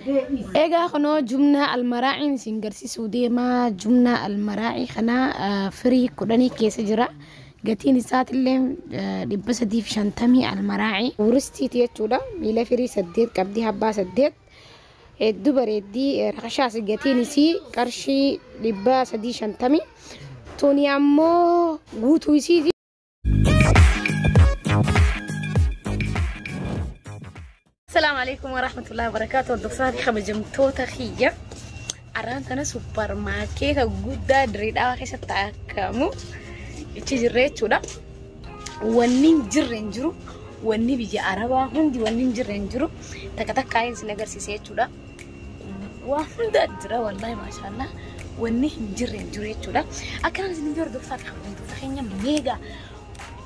Egaa kunoo jumnaa almaraa'iin isin garsiisuu deemaa. Jumnaa almaraa'ii kana firii 10 keessa jira. Gatiin isaatillee 350 almaraa'ii. Wuristiiti jechuudha. Miila firii 8 qabdi, habbaa 8. Hedduu bareeddii, rakashaas, gatiin isii qarshii 350. Tuni ammoo guutuu isiiti. Asalaamu alaikum warahmatullahi wabarakatuh. Hordoftoota fi kabajamtoota kiyya. Arraan tana supparmaarkeeta guddaa Dirree keessatti argamu ichi jirre jechuudha. Wanni hin jirre hin jiru. Wanni biyya Arabaa hundi wanni hin jirre hin jiru. Takka takkaan isin agarsiise jechuudha. Waa hunda jira, wallahi maashaallah. Wanni hin jirre hin jiru jechuudha. Akkanaan isin hordoftoota fi kabajamtoota keenya meegaa.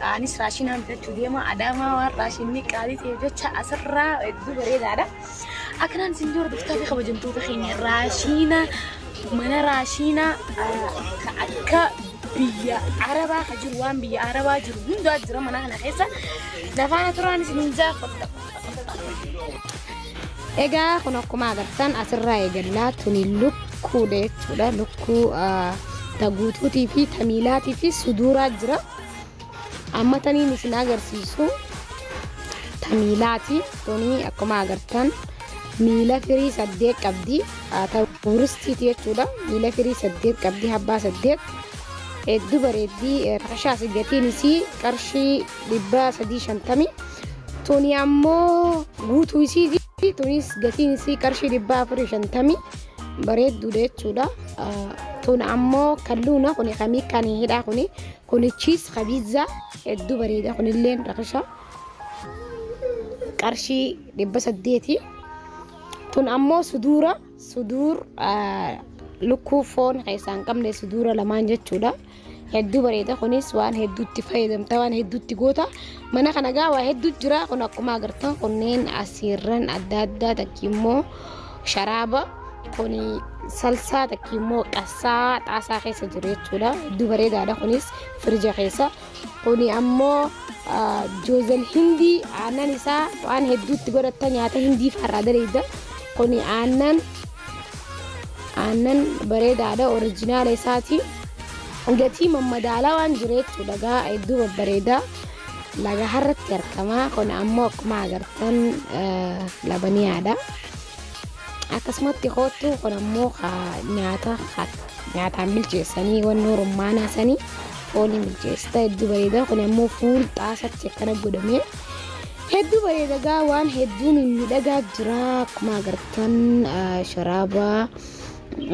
Anis raashinaan bitachuu deema. Adaamaa waan raashinni qaalii ta'eef jecha asirraa hedduu bareedaadha. Akkanaan isin hordoftoota fi kabajamtoota keenya, raashiina mana raashiina akka biyya Arabaa ka jiru, waan biyya Arabaa jiru hundaa jira mana kana keessa. Lafaana turaan isin jaafadha. Egaa kun akkuma agartan asirraa eegallaa, tuni lukkuudha jechuudha. Lukkuu ta guutuutii fi ta miilaatii fi suduuraa jira. Amma taniin isin agarsiisu ta miilaati. Tuni akkuma agartan miila firii 8 qabdi. Ta wuristiiti jechuudha. Miila firii 8 qabdi, habbaa 8. Hedduu bareeddii, rakashaas, gatiin isii qarshii 350. Tuni ammoo guutuu isiiti. Tunis gatiin isii qarshii 450, bareedduudha jechuudha. Tun ammoo kalluuna, kuni kamii kan hidhaa, kuni cheese kabiizaa hedduu bareeda, kunilleen rakasha, qarshii 800. Tun ammoo suduura, suduur lukkuu foon keessaa hin qabne, suduura lamaan jechuudha. Hedduu bareeda, kunis waan hedduutti fayyadamta, waan hedduutti goota. Mana kana gaa waa hedduu jira. Kun akkuma agartan kunneen asiirran adda addaa, takki immoo sharaaba, kuni salsaa, takki immoo qassaa xaasaa keessa jiru jechuudha. Hedduu bareedaadha, kunis firija keessa. Kuni ammoo joozal hindii, aannan isaa waan hedduutti godhatta, nyaata hindii fa'aarraa daleeyda. Kuni aannan bareedaadha, orijinaala isaati. Gatii mammadaalaa waan jiru jechuudha, gaa hedduu babbareedaa laga harratti argama. Kun ammoo akkuma agartan labaniyaadha. Akkasumatti kootu, kun ammoo nyaata nyaataan bilcheessanii, wanni rummaanaa sanii foonii bilcheessita, hedduu bareeda. Kun ammoo fuul xaasatti akkana godhamee hedduu bareeda, gaa waan hedduu mimmiidhagaa jira. Akkuma agartan sharaaba,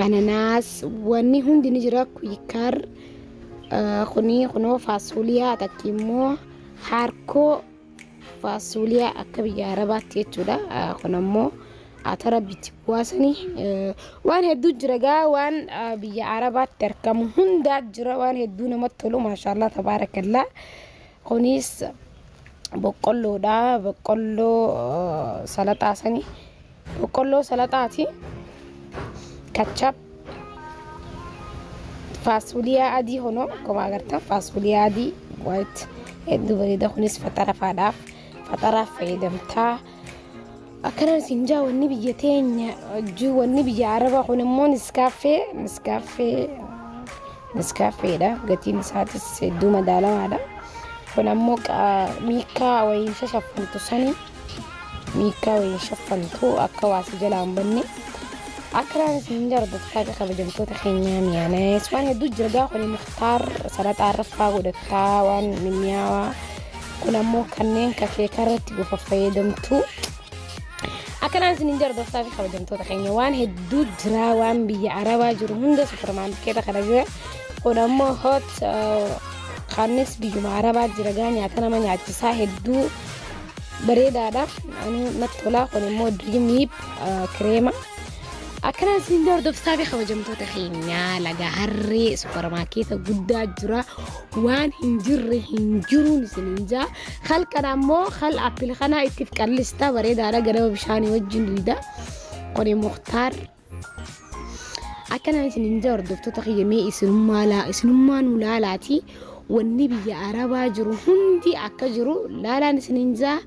ananaas, wanni hundi ni jira. Kuyikaar kuni kunoo faasuuliyaa, takki immoo harkoo faasuuliyaa akka biyya Arabaatti jechuudha. Kun ammoo atara biti bu'aasanii, waan hedduu jira, gaa waan biyya Arabaatti argamu hundaa jira, waan hedduu namatti tolu, maashaallah tabaarakallaa. Kunis boqqolloodha, boqqolloo salaxaa sanii, boqqolloo salaxaati. Ketchup, faasuuliyaa adii, honoo akkuma agartan faasuuliyaa adii white hedduu bareeda, kunis faxara faadhaaf, faxaraaf fayyadamtaa. Akkanaan isin jaa, wanni biyya teenya wanni biyya Arabaa. Kun immoo niskaaffee, niskaaffee, niskaaffeedha, gatiin isaatis hedduu madaalawaadha. Kun ammoo miikaa wayiin shashaffantu sanii, miikaa wayiin shaffantu akka waasi jalaa hin banne. Akkanaan isin jaa, hordoftoota kabajamtoota keenyaa, miyaanes waan hedduu jira gaa. Kuni muktaar salaxaa raffaa godhattaa, waan mimmiyaawaa. Kun ammoo kanneen kafee irratti gofa fayyadamtu. Akkanaan isin jaa, hordoftoota fi kabajamtoota keenya, waan hedduu jira, waan biyya Arabaa jiru hunda supermaarkeeta kana jira. Kun ammoo hot kanis biyyuma Arabaa jira, gaa nyaata nama nyaachisaa, hedduu bareedaadha, ani natti tola. Kun immoo Dream Whip kireema. Akkanaan isin hordoftoota fi kabajamtoota keenyaa, laga harree supermaarkeeta guddaa jira, waan hin jirre hin jiruun isin hin jaa. Hal kana ammoo hal apple kana ittiif qallistaa, bareedaadha, ganama bishaanii wajjin duyda. Kuni muktaar. Akkanaan isin hin jaa, hordoftoota kiyya, mee isinummaa nu laalaati, wanni biyya Arabaa jiru hundi akka jiru laalaan isin hin jaa.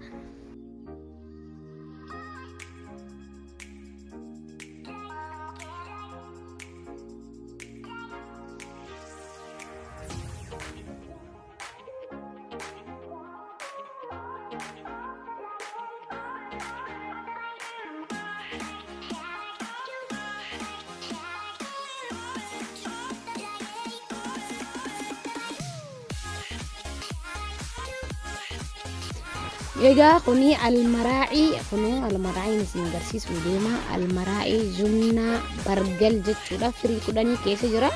Egaa kuni almaraa'ii kunuu almaraa'iin isin agarsiisuu deema. Almaraa'ii jumnaa bargal jechuudha. Firii 10 keessa jira.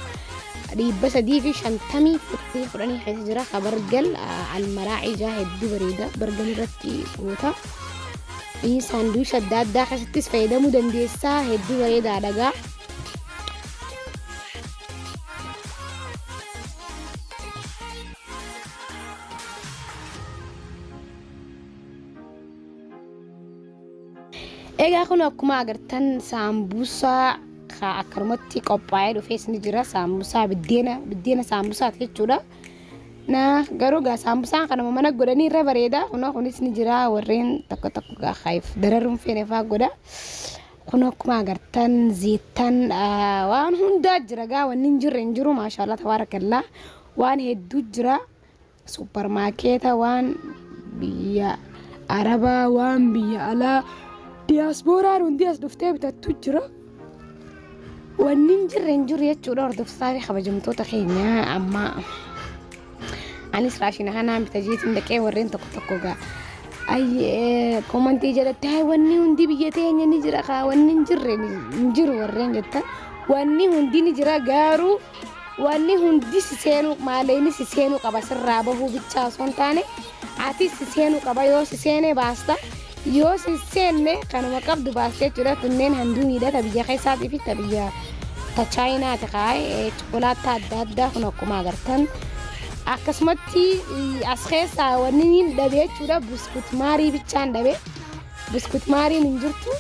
350 firii 10 keessa jira. Ka bargal almaraa'ii jaa hedduu bareeda. Bargal irratti goota. Saanduwicha adda addaa keessattis fayyadamuu dandeessaa. Hedduu bareedaadha gaa. Egaa kun akkuma agartan saambusaa akkanumatti qophaa'ee dhufees ni jira. Saambusaa biddeena saambusaati jechuudha. Na garuu gaa saambusaan kanuma mana godhanii irra bareeda. Kunoo kunis ni jira warreen tokko tokko gaa haayif dararuun feene fa'aa godha. Kun akkuma agartan zeettan waan hundaa jira gaa wanni hin jirre hin jiru maashaallah tabaarakallaa waan hedduu jira. Supparmaarkeeta waan biyya Arabaa waan biyya alaa diyaaspooraan hundi as dhuftee bitattu jira. Wanni hin jirre hin jiru jechuudha hordoftoota fi kabajamtoota keenya amma anis raashina kanaan bita jeetiin dhaqee warreen tokko tokko gaa komantii jalatti hayi wanni hundi biyya teenya ni jira kaa wanni hin jirre hin jiru warreen jettan wanni hundi ni jira garuu wanni hundi si seenuu maaleenni si seenuu qaba sirraa bahuu bichaa osoo hin taane atis si seenuu qaba yoo si seenee baasta yoo si seenne kanuma qabdu baaste jechuudha. Kunneen handuumiidha ta biyya keessaatii fi ta biyya ta chaayinaati kaa'e chokolaattaa adda addaa kun akkuma agartan akkasumatti as keessaa wanni niin dhabe jechuudha. Buskut maarii bichaan dhabe, buskut maariin hin jirtu.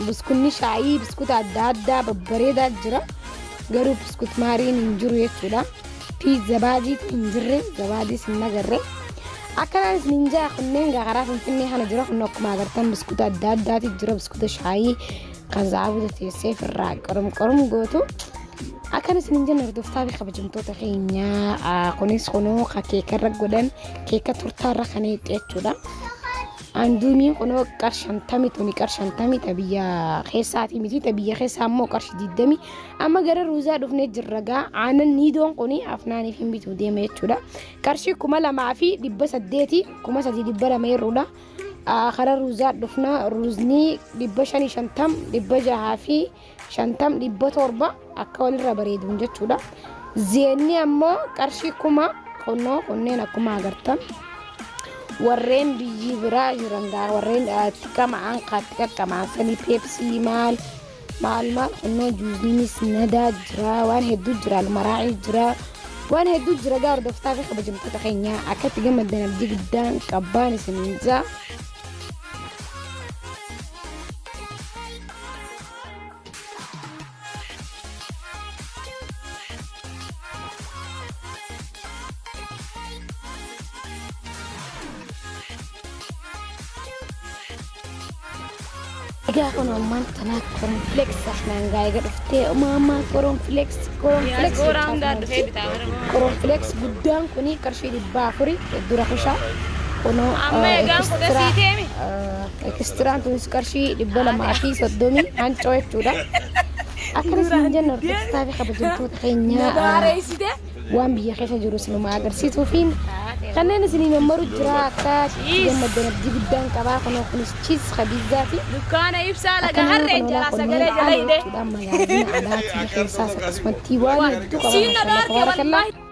Buskunni shaayii buskuta adda addaa babbareedaa jira garuu buskut maariin hin jiru jechuudha. Fi zabaadiitu hin jirre, zabaadiis hin agarre. Akkanaan isin jaa kunneen gaa karaa Finfinnee kana jira. Kun akkuma agartan buskuta adda addaati jira, buskuta shaayii kan zaabuta teessee firraa qorom qorom gootu. Akkana isin jenna hordoftaa fi kabajamtoota keenyaa kunis kunoo ka keekarra godhan keeka turtaarra kan eexxe jechuudha. Anduumiin kunoo qar 50 tuni qar 50 ta biyya keessaatii miti, ta biyya keessaa immoo qarshii 20. Amma gara ruuzaa dhufnee jirra gaa aannan niidoon kuni afnaaniif hin bituu deema jechuudha. Qarshii 2800, 3200 yerroodha. Karaa ruuzaa dhufna, ruuzni 550, 650, 700 akka walirra bareeduun jechuudha. Zeenni ammoo qarshii 1000 kunnoo kunneen akkuma agartan. Warreen biyyi biraa jiran gaa warreen itti qama'an kaatti qaqqama'an sanii peepsii maal maal maal kunnoo juuzniinis nadaa jira waan hedduu jira almaraa'ii jira waan hedduu jira gaa hordoftaa fi kabajamtoota keenyaa akkatti gammaddan abdii guddaan qabbaan isiniin jaa. Egaa kun ammaan tana cornflakes afnaan gaa eega dhuftee umaamaa cornflakes cornflakes Diyaaspooraan hundaa dhufee bitaa bara. Cornflakes guddaan kuni qarshii 400 hedduu rakishaa. Kunoo Amma egaan kudha sii teemi. Ekistiraan tunis qarshii 230 hancoo jechuudha. Akkana isin jenna hordoftoota fi kabajamtoota keenyaa Baareessite. Waan biyya keessa jiru isinuma agarsiisuufiin kanneen isinii mammaru jira akka gammaddan abdii guddaan qabaa. Kunoo kunis chiis kabiizzaati. Dukkaana ibsaa laga harreen jalaa sagalee jala hidhee. Jechuudha magaazina alaatii keessaas akkasumatti waan hedduu qaba. Siin na maashaallah dhoorke tabaarakallaa. Wallaahi.